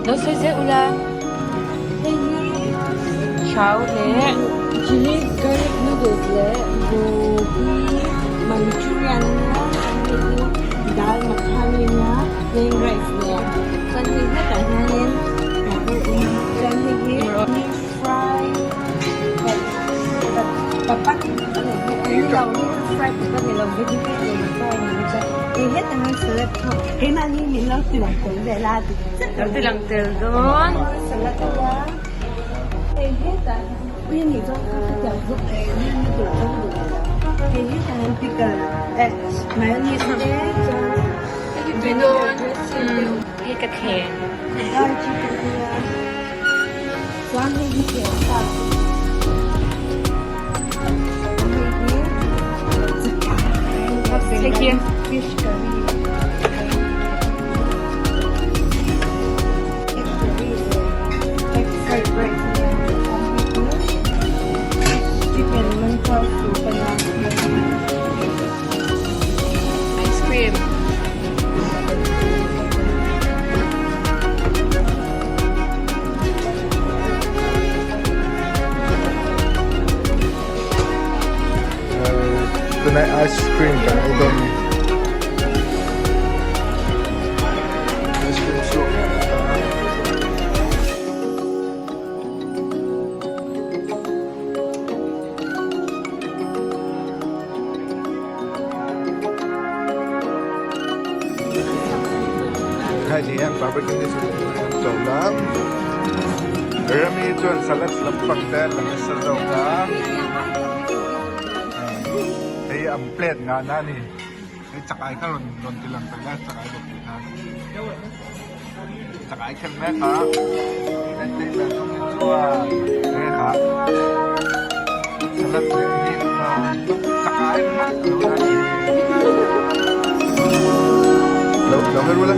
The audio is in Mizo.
Lo sawi zel ula. Hei hi Chau leh chili garlic noodles leh gobi manchurian ania chuan hei hi dal makhani ania plain rice nen chuan hei hetah hianin pepper awm a chuan hei hi fry papat ni lo fry papat ni lo vegetable fry ni lo chuan hei hetah hian salad kha keimahni min lo ti lang tel vel a Lo ti lang tel dawn. Salad ania hei hetah ui anih chuan kha khatiang zawk noodle zawk duh ve lo hei hetah hian pickle eh mayonnaise te chuan vinegar dressing te awm. Hei ka thleng. Dal chicken ania. Chuan hei hi thei ang ta hei hi Hei hi fish curry egg curry leh egg fried rice ania chuan hei hi chicken manchow soup ania. Ice cream. Tunah ice cream kan ei dawn ni. Ice cream suak Hei ni hian barbecue ni chu an to la Rami chuan salad lampang te a la nasa zawk a hei an plate ngah na a ni hei chakai kha rawn rawn ti lang ta la chakai bawk tih kha chakai khelh mek a chuan hei kha salad leh hi chakai ringawt a lo la ni lo lo her ula.